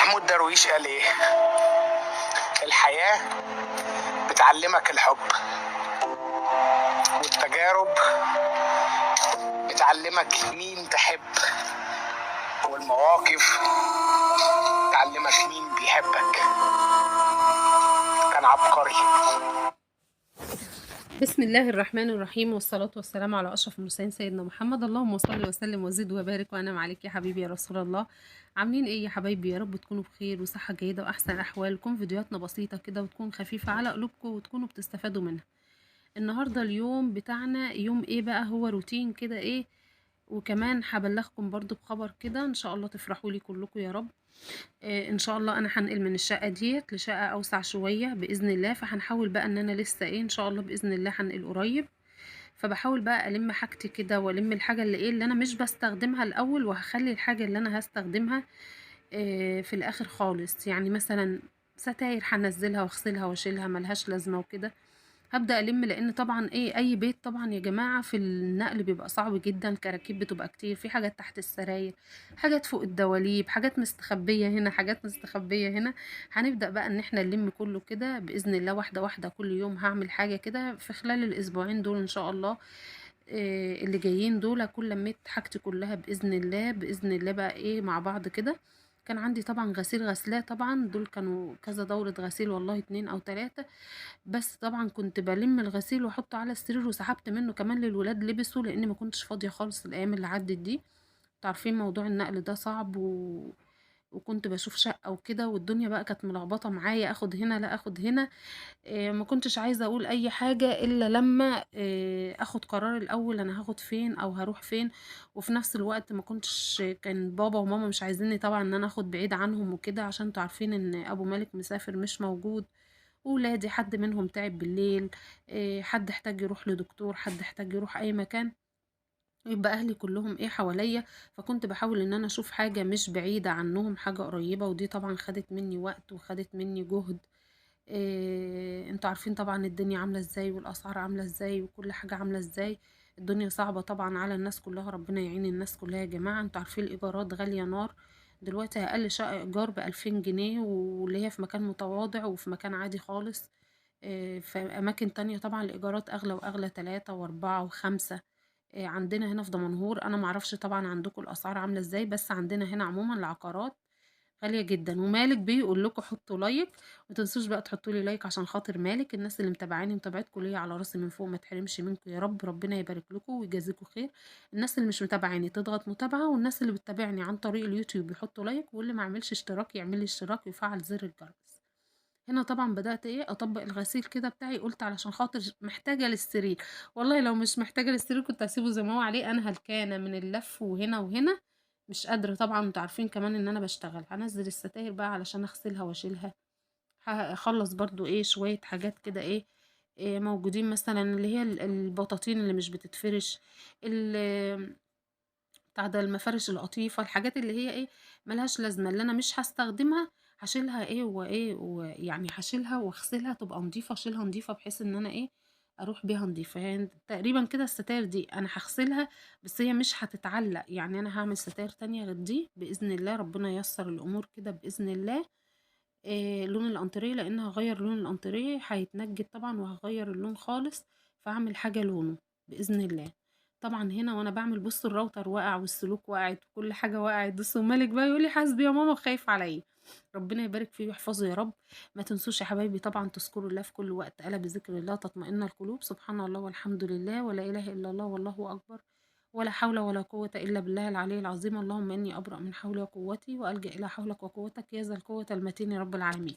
محمود درويش قال ايه؟ الحياة بتعلمك الحب، والتجارب بتعلمك مين تحب، والمواقف بتعلمك مين بيحبك. كان عبقري. بسم الله الرحمن الرحيم، والصلاة والسلام على أشرف المرسلين سيدنا محمد. اللهم صل وسلم وزد وبارك وأنعم عليك يا حبيبي يا رسول الله. عاملين إيه يا حبايبي؟ يا رب تكونوا بخير وصحة جيدة وأحسن أحوالكم. فيديوهاتنا بسيطة كده وتكون خفيفة على قلوبكم وتكونوا بتستفادوا منها. النهاردة اليوم بتاعنا يوم إيه بقى؟ هو روتين كده إيه، وكمان هبلغكم برضو بخبر كده إن شاء الله تفرحوا لي كلكم يا رب. إن شاء الله انا هنقل من الشقة ديت لشقه اوسع شوية باذن الله، فهنحاول بقى ان انا لسه ايه ان شاء الله باذن الله هنقل قريب، فبحاول بقى الم حاجتي كده والم الحاجة اللي ايه اللي انا مش بستخدمها الاول، وهخلي الحاجة اللي انا هستخدمها في الاخر خالص. يعني مثلا ستاير هنزلها واغسلها واشيلها ملهاش لازمه وكده، هبدأ ألم، لأن طبعا إيه أي بيت طبعا يا جماعة في النقل بيبقى صعب جدا، كراكيب بتبقى كتير، في حاجات تحت السراير، حاجات فوق الدواليب، حاجات مستخبية هنا، حاجات مستخبية هنا. هنبدأ بقى إن احنا نلم كله كده بإذن الله واحدة واحدة، كل يوم هعمل حاجة كده في خلال الأسبوعين دول إن شاء الله. إيه اللي جايين دول أكون لميت حاجتي كلها بإذن الله، بإذن الله بقى إيه مع بعض كده. كان عندي طبعا غسيل غسلاه، طبعا دول كانوا كذا دورة غسيل والله 2 أو 3 بس، طبعا كنت بلم الغسيل واحطه على السرير، وسحبت منه كمان للولاد لبسوا، لان ما كنتش فاضية خالص الايام اللي عدت دي. تعرفين موضوع النقل ده صعب وكنت بشوف شقة وكده، والدنيا بقى كانت ملخبطة معايا، اخد هنا لا اخد هنا. ما كنتش عايزة اقول اي حاجة الا لما اخد قرار الاول انا هاخد فين او هروح فين. وفي نفس الوقت ما كنتش، كان بابا وماما مش عايزيني طبعا ان انا اخد بعيد عنهم وكده، عشان تعرفين ان ابو مالك مسافر مش موجود، ولادي حد منهم تعب بالليل، حد احتاج يروح لدكتور، حد احتاج يروح اي مكان، يبقى اهلي كلهم ايه حواليا. فكنت بحاول ان انا اشوف حاجة مش بعيدة عنهم، حاجة قريبة، ودي طبعا خدت مني وقت وخدت مني جهد. انتوا عارفين طبعا الدنيا عاملة ازاي والاسعار عاملة ازاي وكل حاجة عاملة ازاي، الدنيا صعبة طبعا على الناس كلها، ربنا يعين الناس كلها يا جماعة. انتوا عارفين الايجارات غالية نار دلوقتي، اقل شقة ايجار ب2000 جنيه، واللي هي في مكان متواضع وفي مكان عادي خالص. في اماكن تانية طبعا الايجارات اغلى واغلى، 3 و4 و5. عندنا هنا في دمنهور، انا معرفش طبعا عندكم الاسعار عامله ازاي، بس عندنا هنا عموما العقارات غالية جدا. ومالك بيقول لكم حطوا like، ما تنسوش بقى تحطوا لي like عشان خاطر مالك. الناس اللي متابعاني متابعتكم ليا على راسي من فوق، ما تحرمش منكم يا رب، ربنا يبارك لكم ويجازيكم خير. الناس اللي مش متابعاني تضغط متابعه، والناس اللي بتتابعني عن طريق اليوتيوب يحطوا like، واللي ما عملش اشتراك يعمل لي اشتراك ويفعل زر الجرس. هنا طبعا بدأت ايه اطبق الغسيل كده بتاعي، قلت علشان خاطر محتاجة للسرير، والله لو مش محتاجة للسرير كنت هسيبه زي ما هو عليه، انا هلكانة من اللف وهنا وهنا مش قادرة. طبعا انتوا عارفين كمان ان انا بشتغل. هنزل الستاير بقى علشان اغسلها واشيلها، هخلص برضو ايه شوية حاجات كده ايه موجودين، مثلا اللي هي البطاطين اللي مش بتتفرش، بتاع ده المفارش القطيفة، الحاجات اللي هي ايه ملهاش لازمة اللي انا مش هستخدمها هشيلها ايه وايه، ويعني هشيلها واغسلها تبقى نظيفة، اشيلها نظيفة بحيث ان انا ايه اروح بيها نظيفة. يعني تقريبا كده الستاير دي انا هغسلها، بس هي مش هتتعلق، يعني انا هعمل ستاير تانية غير دي باذن الله، ربنا ييسر الامور كده باذن الله. إيه لون الانتريه، لان هغير لون الانتريه هيتنجد طبعا، وهغير اللون خالص، فاعمل حاجة لونه باذن الله. طبعا هنا وانا بعمل بصوا الراوتر وقع والسلوك وقعت وكل حاجة وقعت، بصوا مالك بقى يقول لي حاسبي يا ماما خايف عليا، ربنا يبارك فيه ويحفظه يا رب. ما تنسوش يا حبايبي طبعا تذكروا الله في كل وقت، الا بذكر الله تطمئن القلوب. سبحان الله والحمد لله ولا اله الا الله والله اكبر ولا حول ولا قوة الا بالله العلي العظيم. اللهم اني ابرأ من حولي وقوتي والجا الى حولك وقوتك يا ذا القوة المتين يا رب العالمين.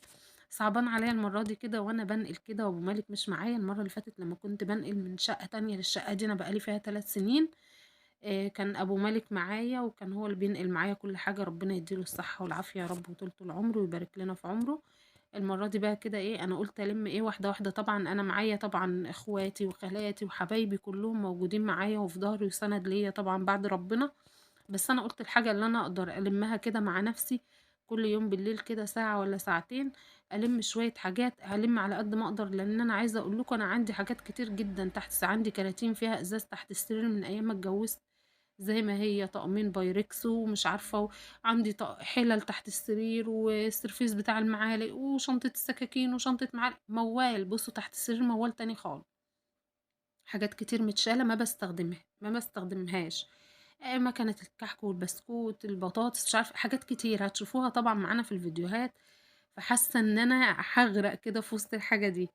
صعبان عليا المرة دي كده وانا بنقل كده وابو مالك مش معايا. المرة اللي فاتت لما كنت بنقل من شقه تانية للشقه دي، انا بقالي فيها 3 سنين، كان ابو مالك معايا وكان هو اللي بينقل معايا كل حاجة، ربنا يديله الصحة والعافية يا رب وطولة العمر ويبارك لنا في عمره. المرة دي بقى كده ايه انا قلت الم ايه واحدة واحدة، طبعا انا معايا طبعا اخواتي وخالاتي وحبايبي كلهم موجودين معايا وفي ظهري وسند ليا طبعا بعد ربنا، بس انا قلت الحاجة اللي انا اقدر المها كده مع نفسي كل يوم بالليل كده ساعة ولا ساعتين الم شوية حاجات، هلم على قد ما اقدر، لان انا عايزه اقول لكم انا عندي حاجات كتير جدا تحت، عندي كراتين فيها ازاز تحت السرير من ايام ما اتجوزت، زي ما هي، طقمين بايركس ومش عارفة، عندي طق حلل تحت السرير، والسرفيس بتاع المعالق، وشنطة السكاكين، وشنطة معالق، موال. بصوا تحت السرير موال تاني خالص، حاجات كتير متشالة ما بستخدمهاش. مكنة الكحك والبسكوت، البطاطس، مش عارفة، حاجات كتير هتشوفوها طبعا معانا في الفيديوهات. فحاسة ان انا هغرق كده في وسط الحاجة دي،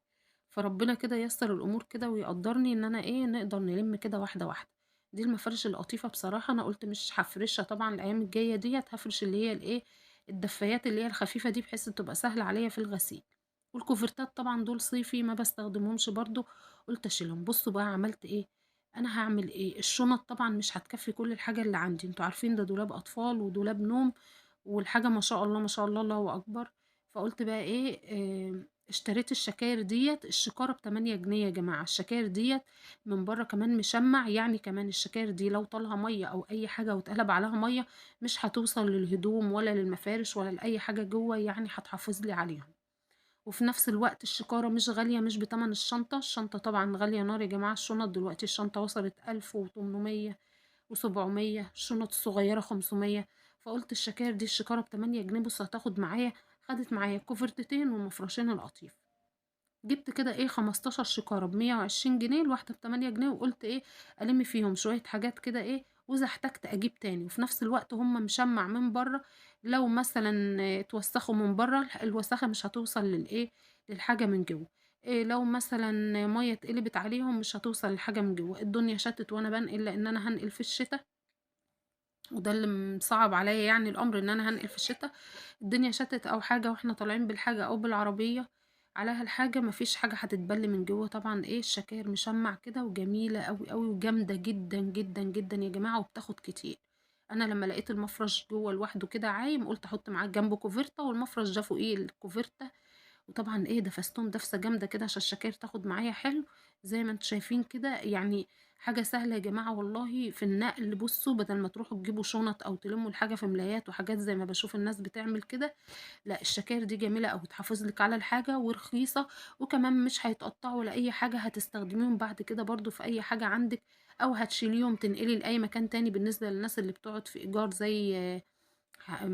فربنا كده ييسر الامور كده ويقدرني ان انا ايه نقدر نلم كده واحدة واحدة. دي المفارش القطيفة بصراحة انا قلت مش هفرشها طبعا الايام الجاية ديت، هفرش اللي هي الايه الدفايات اللي هي الخفيفة دي، بحيث تبقى سهلة عليا في الغسيل. والكوفرتات طبعا دول صيفي ما بستخدمهمش برضو، قلت اشيلهم. بصوا بقى عملت ايه، انا هعمل ايه. الشنط طبعا مش هتكفي كل الحاجة اللي عندي، انتوا عارفين ده دولاب اطفال ودولاب نوم، والحاجة ما شاء الله ما شاء الله الله اكبر. فقلت بقى ايه، اشتريت الشكاير ديت، الشكاره ب8 جنيه يا جماعة. الشكاير ديت من بره كمان مشمع، يعني كمان الشكاير دي لو طالها مية او اي حاجة واتقلب عليها مية مش هتوصل للهدوم ولا للمفارش ولا لاي حاجة جوه، يعني هتحافظ لي عليهم. وفي نفس الوقت الشكاره مش غالية، مش بتمن الشنطة. الشنطة طبعا غالية نار يا جماعة. الشنط دلوقتي الشنطة وصلت 1800 و700، الشنط الصغيرة 500. فقلت الشكاير دي الشكاره ب8 جنيه، بص هتاخد معايا، خدت معايا كوفرتتين ومفرشين القطيف. جبت كده ايه 15 شكاره ب120 جنيه، الواحدة ب8 جنيه، وقلت ايه الم فيهم شوية حاجات كده ايه، واذا احتجت اجيب تاني. وفي نفس الوقت هم مشمع من بره، لو مثلا اتوسخوا من بره الوسخة مش هتوصل للايه للحاجة من جوه، إيه لو مثلا مية اتقلبت عليهم مش هتوصل للحاجة من جوه. الدنيا شتت وانا بنقل، لان انا هنقل في الشتاء، وده اللي مصعب عليا يعني الامر ان انا هنقل في الشتاء. الدنيا شتت او حاجة واحنا طالعين بالحاجة او بالعربية عليها الحاجة، مفيش حاجة هتتبل من جوه. طبعا ايه الشكاير مشمع كده وجميلة قوي قوي وجامده جدا جدا جدا يا جماعة، وبتاخد كتير. انا لما لقيت المفرش جوه لوحده كده عايم، قلت احط معاه جنبه كوفرته، والمفرش ده فوقيه الكوفرته. وطبعا ايه دفستهم دفسه جامدة كده عشان الشكاير تاخد معايا حلو زي ما انتم شايفين كده. يعني حاجة سهلة يا جماعة والله في النقل. بصوا بدل ما تروحوا تجيبوا شنط او تلموا الحاجة في ملايات وحاجات زي ما بشوف الناس بتعمل كده، لا الشكاير دي جميلة او تحافظ لك على الحاجة ورخيصه، وكمان مش هيتقطعوا ولا اي حاجة، هتستخدميهم بعد كده برضو في اي حاجة عندك، او هتشيليهم تنقلي لاي مكان تاني. بالنسبة للناس اللي بتقعد في ايجار زي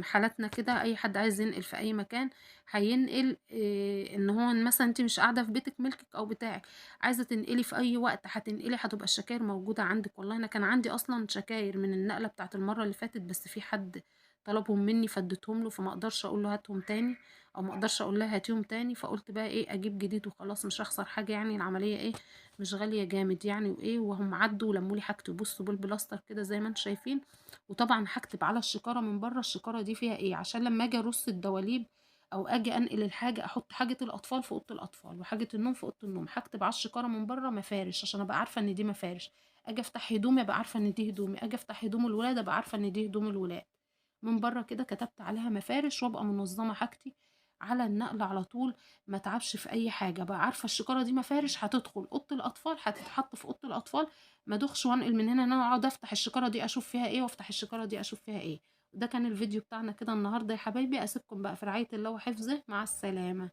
حالاتنا كده، اي حد عايز ينقل في اي مكان هينقل، إيه ان هو مثلا انت مش قاعدة في بيتك ملكك او بتاعك، عايزه تنقلي في اي وقت هتنقلي، هتبقى الشكاير موجودة عندك. والله انا كان عندي اصلا شكاير من النقلة بتاعت المرة اللي فاتت، بس في حد طلبهم مني فاديتهم له، فما اقدرش اقول له هاتهم تاني، او ما اقدرش اقول لها هاتيهم تاني. فقلت بقى ايه اجيب جديد وخلاص، مش هخسر حاجة يعني، العملية ايه مش غالية جامد يعني. وايه وهم عدوا ولموا لي حاجتي. بصوا بالبلاستر كده زي ما انتم شايفين. وطبعا هكتب على الشكاره من بره الشكاره دي فيها ايه، عشان لما اجي ارص الدواليب او اجي انقل الحاجة احط حاجة الاطفال في اوضة الاطفال وحاجه النوم في اوضة النوم. هكتب على الشكاره من بره مفارش عشان ابقى عارفه ان دي مفارش، اجي افتح هدومي ابقى عارفه ان دي هدومي، اجي افتح هدوم الولاد ابقى عارفه ان دي هدوم الولاد. من بره كده كتبت عليها مفارش، وابقى منظمة حاجتي على النقل على طول، ما تعبش في اي حاجة، بقى عارفه الشكاره دي مفارش هتدخل اوضة الاطفال، هتتحط في اوضة الاطفال، ما دوخش وانقل من هنا ان انا اقعد افتح الشكاره دي اشوف فيها ايه، وافتح الشكاره دي اشوف فيها ايه. وده كان الفيديو بتاعنا كده النهارده يا حبايبي. اسيبكم بقى في رعاية الله وحفظه، مع السلامة.